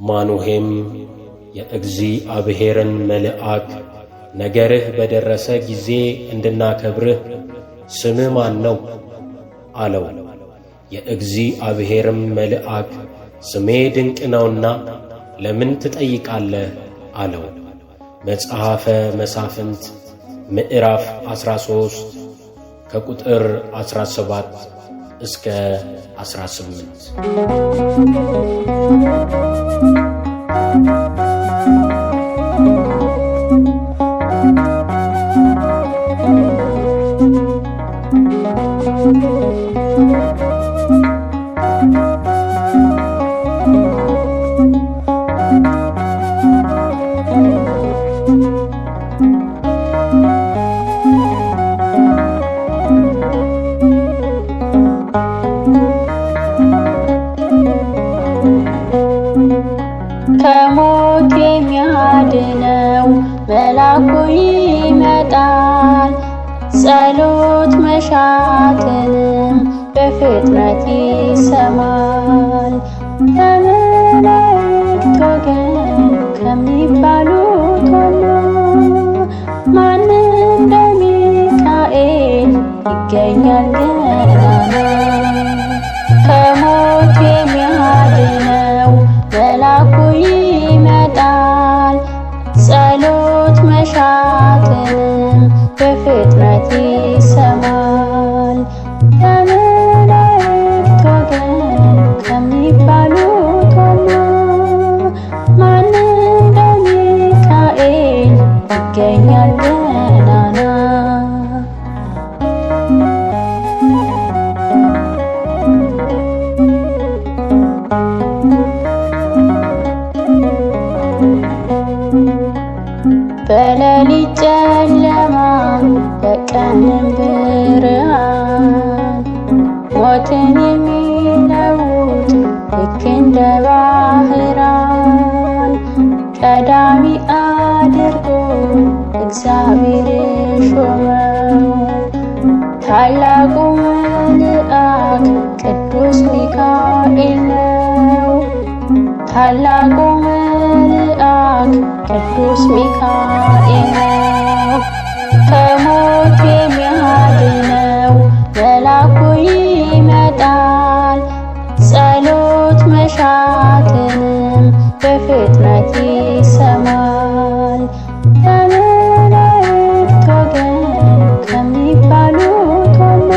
ማኑሄም የእግዚአብሔርን መልአክ ነገርህ በደረሰ ጊዜ እንድናከብርህ ስምህ ማን ነው? አለው። የእግዚአብሔርም መልአክ ስሜ ድንቅ ነውና ለምን ትጠይቃለህ? አለው። መጽሐፈ መሳፍንት ምዕራፍ 13 ከቁጥር 17 እስከ 18። ከሞት የሚያድነው መላኩ ይመጣል፣ ጸሎት መሻትንም በፍጥነት ይሰማል። ከመላእክት ወገን ከሚባሉት ሁሉ ማን እንደ ሚካኤል ይገኛል ገናና? ከሞት የሚያድነው መላኩ ይመጣል፣ ጸሎት መሻትንም በፍጥነት ይሰማል። ከመላእክት ወገን ከሚባሉት ሁሉ ማን እንደ ሚካኤል ይገኛል ገናና? በሌሊት ጨለማ በቀንም ብርሃን ሞትን የሚለውጥ ልክ እንደ ባህራን ቀዳሚ አድርጎ እግዚአብሔር ሾመው ታላቁ መልአክ ቅዱስ ሚካኤል ነው። ታላቁ መልአክ ቅዱስ ሚካኤል ነው። ከሞት የሚያድነው መላኩ ይመጣል፣ ጸሎት መሻትንም በፍጥነት ይሰማል። ከመላእክት ወገን ከሚባሉት ሁሉ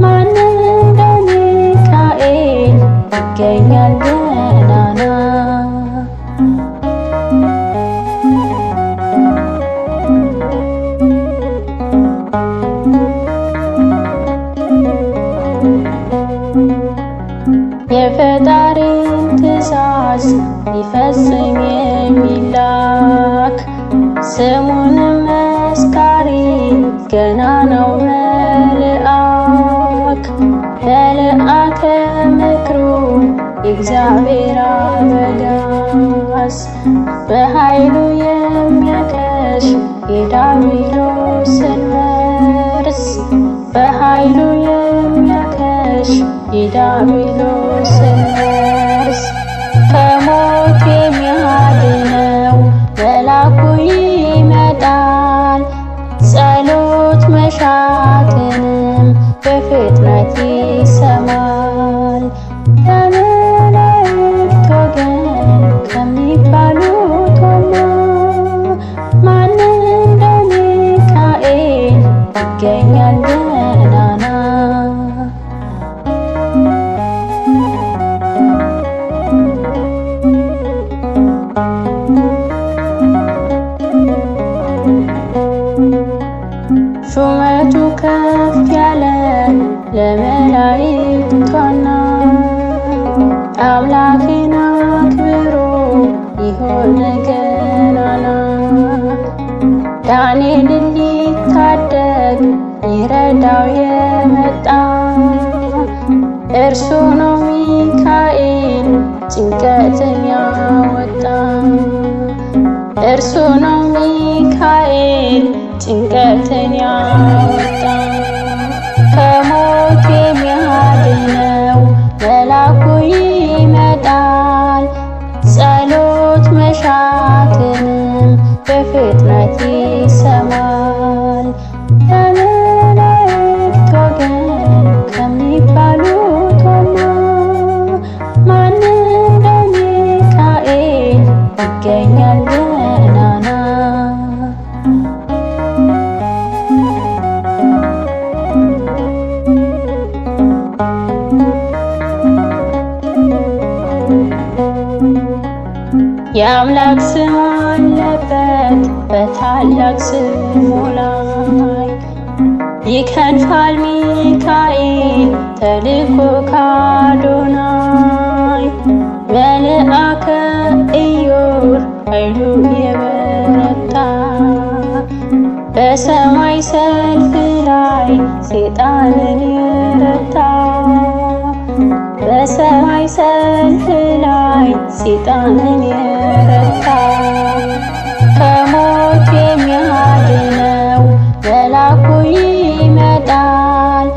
ማን እንደ ሚካኤል ይገኛል ገናና? የፈጣሪን ትእዛዝ ሊፈጽም የሚላክ ስሙንም መስካሪ ገና ነው መልአክ። መልአከ ምክሩ የእግዚአብሔር አበጋዝ በኃይሉ የሚያከሽ የዲያብሎስን መርዝ፣ በኃይሉ የሚያከሽ የዲያብሎስን መርዝ። ከሞት የሚያድነው መላኩ ይመጣል፣ ጸሎት መሻትንም በፍጥነት ይሰማል። ከመላእክት ወገን ከሚባሉት ሁሉ ማን እንደ ሚካኤል ይገኛል ገናና? ሹመቱ ከፍ ያለ ለመላእክት ዋና አምላክን አክብሮ ይሆን ገናና። ዳንኤልን ሊታደግ ሊረዳው የመጣ እርሱ ነው ሚካኤል ጭንቀትን ያወጣ። እርሱ ነው ሚካኤል ጭንቀትን ያወጣ። ከሞት የሚያድነው መላኩ ይመጣል፣ መሻትንም በፍጥነት ይሰማል። ከመላእክት ወገን ከሚባሉት ዋና ማን እንደ ሚካኤል ይገኛል ገናና። የአምላክ ስም አለበት በታላቅ ስሙ ላይ፣ ይከንፋል ሚካኤል ተልኮ ካዶናይ። መልአከ ኢዮር ኃይሉ የበረታ፣ በሰማይ ሰልፍ ላይ ሰይጣንን የረታ። በሰማይ ሰልፍ ላይ ሰይጣንን የረታ። ከሞት የሚያድነው መላኩ ይመጣል።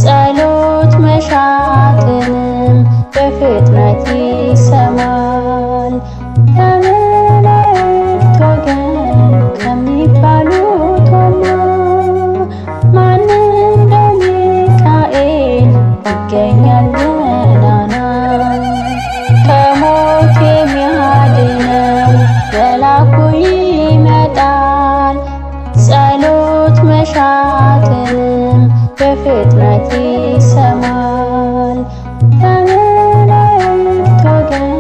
ጸሎት መሻትንም በፍጥነት ይሰማል። ከመላእክት ወገን ከሚባሉት ዋና ማን እንደ ሚካኤል ይገኛል ገናና። ከሞት የሚያድነው መላኩ ይመጣል። ጸሎት መሻትንም በፍጥነት ይሰማል። ከመላእክት ወገን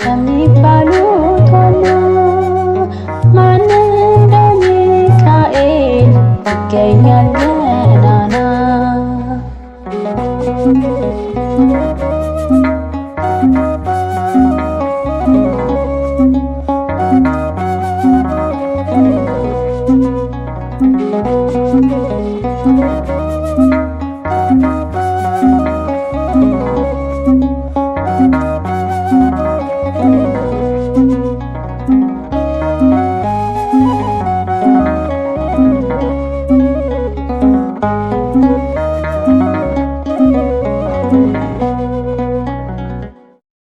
ከሚባሉት ዋና ማን እንደ ሚካኤል ይገኛል ገናና።